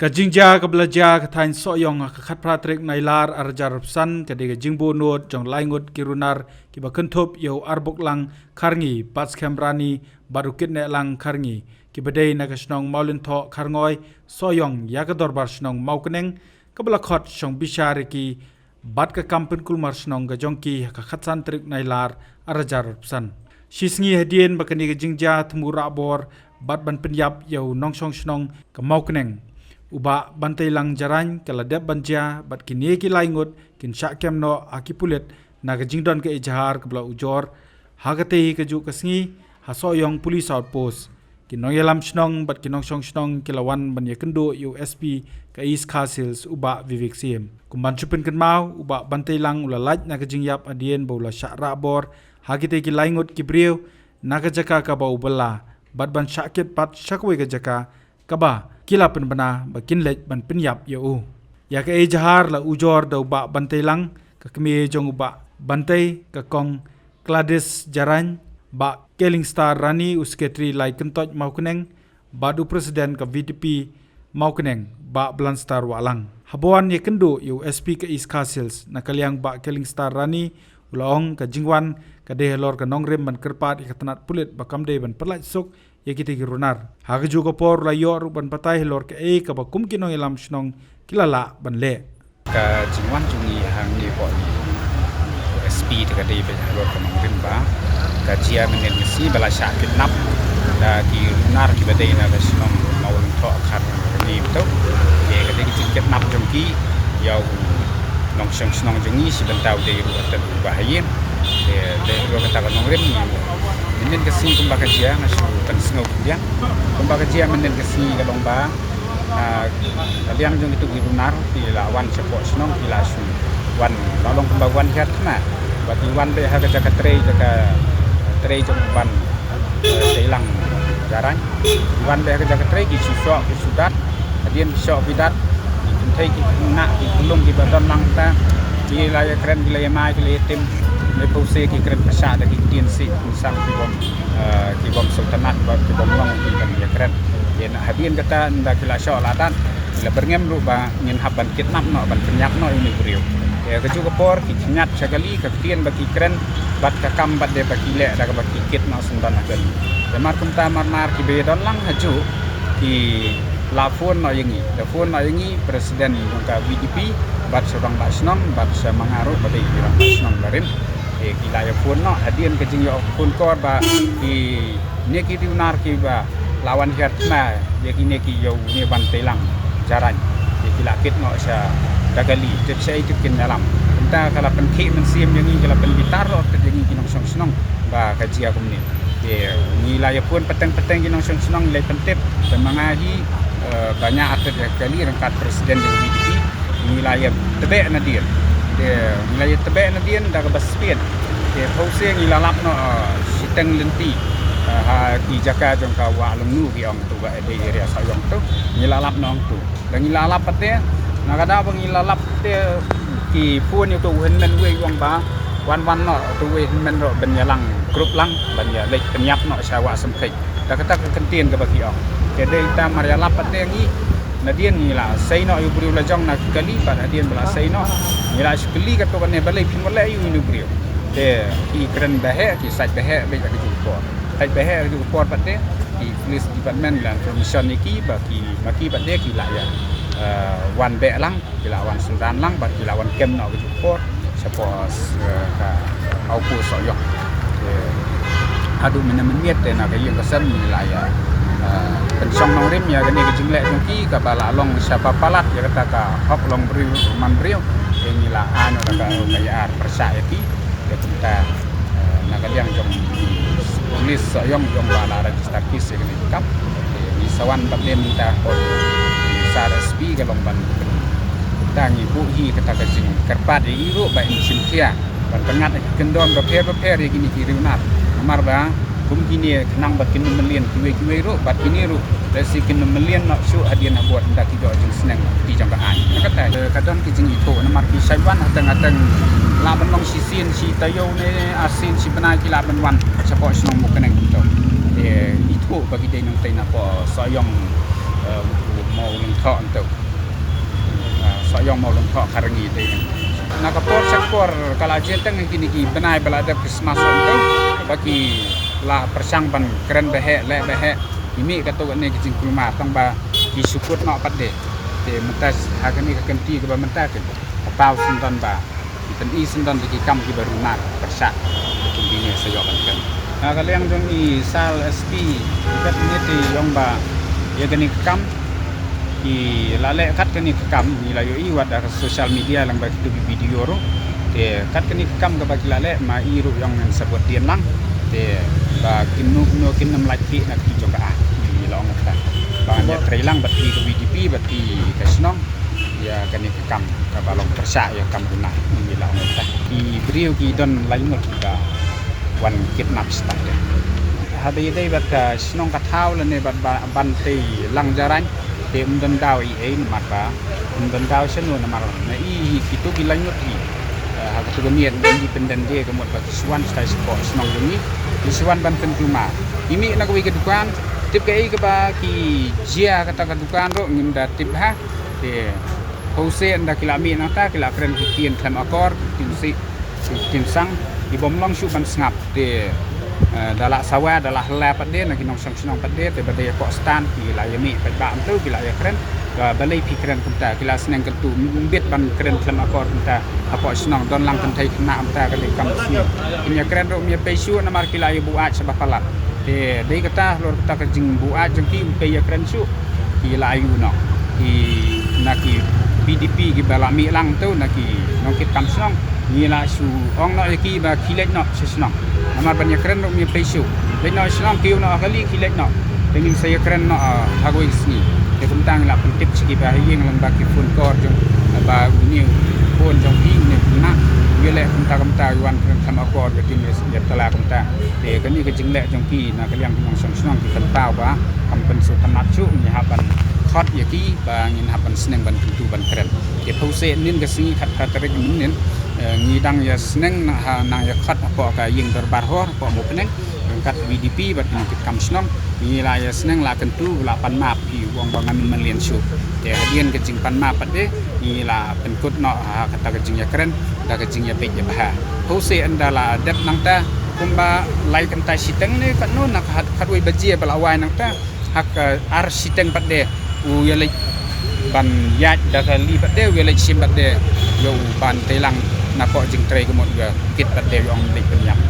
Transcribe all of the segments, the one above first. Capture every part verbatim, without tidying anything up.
Ka jingjia kaba la jia ha ka thaiñ Sohiong ha ka khatphra tarik Nailar arhajar arphew san ka dei ka jingbuh nud jong lai ngut ki runar kiba kynthup ïa u Arbuklang Kharngi, Batskhem Rani bad u Kidnehlang Kharngi, kiba dei na ka shnong Mawlynthoh Kharngoi, Sohiong ïa ka dorbar shnong Mawkneng, kaba la khot shong bishar ïa ki bad ka kam pynkulmar shnong ka jong ki ha ka khatsan tarik Nailar arhajar arphew san. Shisngi hadien ba kane ka jingjia thmu rahbor bad ban pynïap ïa u nongshong shnong ka Mawkneng, u Bah Banteilang Jarain, ka la dep ban jia bad kine ki lai ngut kin shah kem noh ha ki pulit na ka jingdon ka ejahar kaba la ujor ha katei kajuh ka sngi ha Sohiong Police Outpost. Ki nongïalam shnong bad ki nongshong shnong ki la wan ban ïakynduh ïa u S P ka East Khasi Hills, u Bah Vivek Syiem. Kum ban shu pynkynmaw, u Bah Banteilang u la lait na ka jingïap hadien ba u la shah rahbor ha kitei ki lai ngut ki briew na ka jaka kaba u bylla bad ban shah kit pat sha kawei ka jaka kaba ki la pynbna ba kin leit ban pynïap ïa u. Ïa ka ejahar la ujor da u Bah Banteilang, ka kmie jong u Bah Bantei, ka Kong Gladys Jarain, Bah Kellingstar Rani, u Secretary Lai Kyntoit Mawkneng, bad u President ka V D P Mawkneng, Bah Blanstar Wahlang. Haba wan ïakynduh ïa u S P ka East Khasi Hills, na ka liang Bah Kellingstar Rani u la ong ka jingwan ka dei halor ka nongrim ban kyrpad ïa ka tnat pulit ba kam dei ban pyllait suk ïa kitei ki runar. Ha kajuh ka por u la ïoh ruh ban batai halor kaei kaba kum ki nongïalam shnong ki la lah ban leh. Ka jingwan jong ngi hangne hapoh S P te ka dei beit halor ka nongrim ba ka jia mynnin ka sngi ba la shah kidnap da ki runar kiba dei na ka shnong Mawlynthoh Kharngi to. Te ka dei ka jingkidnap jong ki ïa u nongshong shnong jong ngi, shi bynta u dei ruh u tang uba ha ïing. Te dei ruh kata ka nongrim ngi. Mynnin ka sngi kumba ka jia, nga shu pynsngew khyndiat. Kumba ka jia mynnin ka sngi ka long ba, ah, ka liang jong kitu ki runar ki la wan shapoh shnong, ki la shu wan, la long kumba wan hiar khana. Ba ki wan beit ha ka jaka trei, jaka trei jong u Bah Banteilang Jarain. Ki wan beit ha ka jaka trei, ki shu shoh, ki shu dat. Hadien ki shoh ki dat, ki kynthei ki khynnah ki khyllung kiba don lang ta, ki la ïakren, ki la ïamai, ki la ïatim. Lei phew se ki kren pyrshah da ki ktien Sikh, ki sang ki bym, eh, ki bym sngewtynnat bad ki bym long ki ban ïakren. Te na hadien kata ynda ki la shoh la dat, ki la byrngem ruh ba ngin hap ban kidnap noh, ban pynïap noh ïa une u briew. Te kajuh ka por ki khñiat sha kali, ka ktien ba ki kren bad ka kam bad de ba ki leh da kaba ki kit noh syndon ha kali. Te mar kumta mar mar kiba ïadon lang hajuh ki la phone noh ïa ngi. La phone noh ïa ngi, President jong ka V D P bad sha rangbah shnong bad sha ma nga ruh ba dei ki rangbah shnong barim. Te ki la ïa phone noh, hadien ka jingïoh phone call ba kine ki runar kiba la wan hiar khana ïa kine ki, ïa une u Banteilang Jarain. Te ki la kit noh sha da kali, tip shaei tip kin ïalam. Kumta ka la pynkhih mynsiem ïa ngi, ka la pynbitar noh tip ïa ngi ki nongshong shnong ba ka jia kumne. Te ngi la ïa phone pateng pateng ki nongshong shnong, ngi la ïa pyntip. Te ma nga hi, eh, ba ñiah artat ïa kali ryngkat President jong VDP. Ngi la ïa tbeh nadien. Te ngi la ïa tbeh nadien da kaba spied. Te phew se ngi la lap noh, eh, shiteng lynti, eh, ha ki jaka jong ka Wah Longnu ki ong tu, ba dei area Sohiong tu. Ngi la lap noh ong tu. Ba ngi la lap pat te, na ka daw ba ngi la lap te, ki phone ïa uto u hynmen uwei u ong ba wan wan noh uto uwei u hynmen ruh ban ïalang group lang ban ïa leit pynïap noh sha Wah Symkhej. Da kata ka kyntien kaba ki ong. Te dei ta mar ïa lap pat te ngi, nadien ngi la sei noh ïa u briew la jong na ki kali, bad hadien ba la sei noh ngi la shu kylli kato kane, balei phim leh ïa une u briew. Te ki kren ba heh, ki sait ba heh beit ha kajuh ka por. Sait ba heh ha kajuh ka por pat te ki police department la information ïa ki ba ki, ma ki pat te ki la ïa, eh, wan beh lang, ki la wan synran lang bad ki la wan kem noh kajuh ka por shapoh, eh, ka outpost Sohiong. Te haduh mynne mynmiet te na ka ïing ka sem ngi la ïa, eh, pynshong nongrim ïa kane ka jingleh jong ki kaba la long shaba palat ïa kata ka hok long briew man briew. Te ngi la ai noh da ka FIR pyrshah ïa ki. Te kumta, eh, na ka liang jong ki police Sohiong jong ba la register case ïa kane ka kam. Te ngi sa wan pat te mynta hapoh Sar SP ka long ban, kumta ngi buh hi kata ka jingkyrpad ïa i ruh ba in shim khia ban pyngngad ïa ki kyndon bapher bapher ïa kine ki riewnar. Namar ba kum kine khnang ba kin ym mlien kiwei kiwei ruh bad kine ruh lehse kin ym mlien noh shuh hadien habud ynda ki doh jingsneng kti jong ka aiñ. Ka kata, eh, ka don ki jingithuh namar ki shait wan hateng hateng, lah ban long shisien shi taïew ne arsien shi bnai ki lah ban wan shapoh shnong Mawkneng kumto. Te ithuh ba ki dei nongtei napoh Sohiong, eh, Mawlyngkhoh ntu. Ah, Sohiong Mawlyngkhoh Kharngi te. Na ka por sha ka por ka la jia tang kine ki bnai ba la dep Christmas ntu. Ba ki la pyrshang ban kren ba heh, leh ba heh. I mih kato kane ka jingkulmar tang ba ki shu kut noh pat de. Te mynta ha kane ka kynti kaba mynta te. Ka paw syndon ba. Ki pyni syndon da ki kam kiba runar pyrshah. Kum kine sa ïoh ban kren. Na ka liang jong i Sal S P, i kat ne te ïong ba ïa kane ka kam ki la leh kat kane ka kam, ngi la ïohi wat da ka social media lang ba kitu ki video ruh. Te kat kane ka kam kaba ki la leh ma i ruh ïong ngan sabot dien lang. Te ba kim nu kim nu kim nam lait phi na ki jong ka a. Ngi la ong kata. Ba ngan ïa trei lang bad phi ka V D P bad phi ka shnong. Ïa kane ka kam kaba long pyrshah ïa kam guna ngi la ong ta. Ki briew ki don laingut kiba wan kidnap stad ïa. Haba ïadei bad ka shnong ka thaw lane bad ba-, ban tei lang jarang te um don daw i ei namar ba um don daw shano namar na i kito ki laingut i. Eh, ha kito ki miet independent de ka mut ba ki shu wan stai sha ko shnong jong i. Ki shu wan ban pynkulmar. I mih na kawei ka dukan tip ka ei kaba ki jia kata ka dukan ruh ngim da tip ha. Te, pause ynda ki la mih nangta, ki la kren ki ktien khlem akor, ki ktien sih, ki ktien sang, ki bym long shuh ban sngap. Te, eh, da la sawa, da la hla pat de, na ki nongshong shnong pat de, te ba dei ïa poh stan, ki la ïa mih pat ba ntu, ki la ïa kren, ba balei phi kren kumta, ki la sneng kyntu, mbit ban kren khlem akor kumta, ha poh shnong, don lang kynthei khynnah kumta, ka dei kam shnong. Kin ïa kren ruh ym ïa pei shuh, namar ki la ïa buaid sha ba palat. Te, dei kata, halor kata ka jingbuaid jong ki, ym pei ïa kren shuh. Ki la ayu noh. Ki na ki V D P kiba la mih lang tu na ki nongkit kam shnong. Ngi la shu ong noh ïa ki ba khie leit noh sha shnong. Namar ban ïa kren ruh ym ïa pei shuh. Leit noh sha shnong kiew noh ha kali khie leit noh. Te ngin sa ïa kren noh, ah, ha kawei ka sngi. Te kumta ngi la pyntip sha ki ba ha ïing lang ba ki phone call jong ba une u phone jong ki une u khynnah. Ïa leh kumta kumta ïa wan kren khlem akor ïa ki ïa tala kumta. Te kane ka jingleh jong ki na ka liang ki nongshong shnong ki pynpaw ba kam pynsngewtynnat shuh ngi hap ban khot ïa ki ba ngin hap ban sneng ban kyntu ban kren. Te phew seh nin ka sngi khatphra tarik mynnin, eh, ngi dang ïa sneng na ha nang ïa khot hapoh ka ïing dorbar hor hapoh Mawpneng ryngkat V D P bad ki nongkit kam shnong ngi la ïa sneng la kyntu la pan map ki u ong ba ngan ym mlien shuh. Te hadien ka jingpan map pat de ngi la pynkut noh ha kata ka jingïakren da ka jingïabit ïabha. Phew seh ynda la dep nangta kumba lai kynta shiteng ne katno na ka khat, khatwei baje ba la wai nangta ha ka ar shiteng pat de u ïaleit ban ïaid da ka li pat de u ïaleit shim pat de ïa u ban tei lang na poh jingtrei ka mut ïa kit pat de u ong leit pynïap.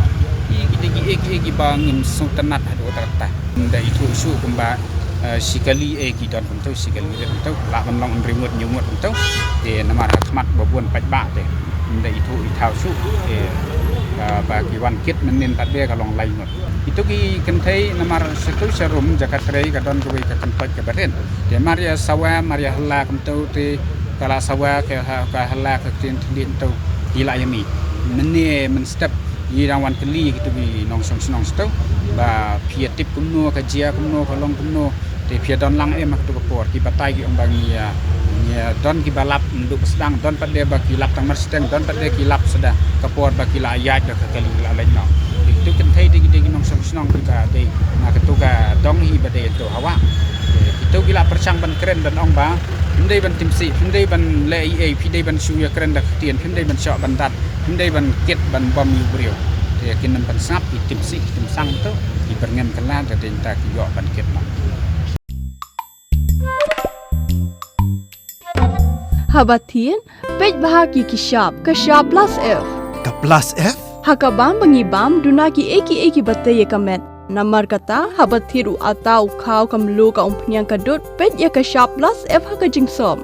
Ki, ki dei ki ei ki ei kiba ngim sngewtynnat haduh katta katta. Ynda ithuh shuh kumba, eh, shi kali eh ki don kumto, shi kali rit kumto, lah ban long hynriew ngut hynñiew ngut kumto. Te namar ha khmat ba bun paidbah te. Ynda ithuh ithaw shuh te, eh, ba ki wan kit mynnin pat de ka long lai ngut. Itu ki kynthei namar sha tu sha rum jaka trei ka don kawei ka kyntoit kaba rit. Te mar ïa sawa mar ïa hla kumto te ka la sawa ka ha, ka hla ka ktien thylliej kumto ki la ïa mih. Mynne mynstep Ngi dang wan kylli kitu ki nongshong shnong sha tu ba phi ïa tip kumno ka jia kumno ka long kumno. Te phi ïa don lang em ha katu ka por ki batai ki ong ba ngi ïa, ngi ïa don kiba lap mynduh ba sdang don pat de ba ki lap tang mar shiteng don pat de ki lap sdang ka por ba ki la ïaid da ka kali ki la leit noh. Te kitu kynthei te ki dei ki nongshong shnong ki ka dei na katu ka dong hi ba dei tu hawa. Te kitu ki la pyrshang ban kren ban ong ba phim dei ban tim sih phim dei ban leh ei ei phi dei ban shu ïa kren da ka ktien phim dei ban shoh ban dat. Hynrei ban kit ban bom ïa u briew. Te kin ym ban sngap ki tim sih ki tim sang to ki byrngem kylla da dei ta ki ïoh ban kit ma. Haba thied peit bha ki ki shap ka shap plus F. Ka plus F? Ha ka bam ba ngi bam duna ki ei ki ei kiba tei ïa ka met. Namar kata haba thied u ata u khaw ka mluh ka umphniang ka dud peit ïa ka shap plus F ha ka jingsop.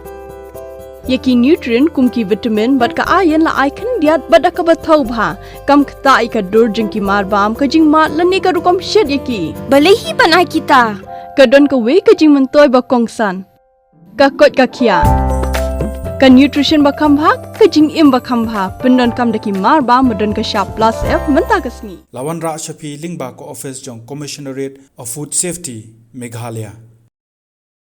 Ïa ki nutrient kum ki vitamin bad ka iron la ai khyndiat bad da kaba thaw bha. Kam ktah ïa ka dur jong ki marbam ka jingmad lane ka rukom shet ïa ki. Balei hi ban ai kita? Ka don kawei ka jingmyntoi ba kongsan. Ka koit ka khiah. Ka nutrition ba kham bha, ka jingim ba kham bha. Pyndonkam da ki marbam ba don ka shap plus F mynta ka sngi. La wanrah sha phi lyngba ka office jong Commissionerate of Food Safety, Meghalaya.